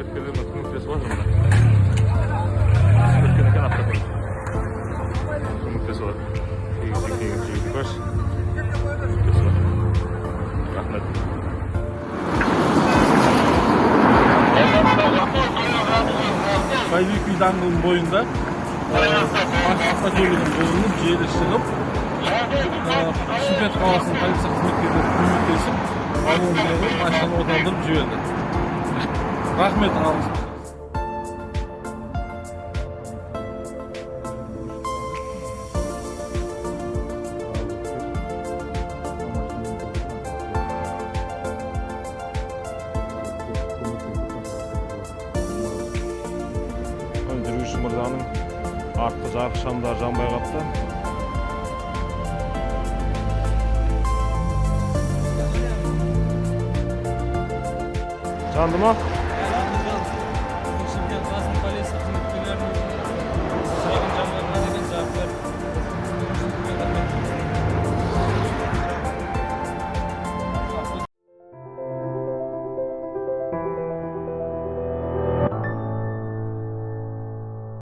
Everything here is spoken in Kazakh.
Қызметкерлеріне көмектесіп жатыр мына. Түсіп кеткен екен автокөлік. Көмектесіп жатыр. Сегіз экипаж көмектесіп жатыр. Рахмет. Байбек үй даңғылының бойында автокөлігінің бұзылып, желі шығып, Шымкент қаласының полиция қызметкерлері көмектесіп, баллондағы машинаны оталдырып жіберді. Рахмет, алғыс. Міне, жүргізуші мырзаның артқы жарық шамдары жанбай қалыпты. Жанды ма?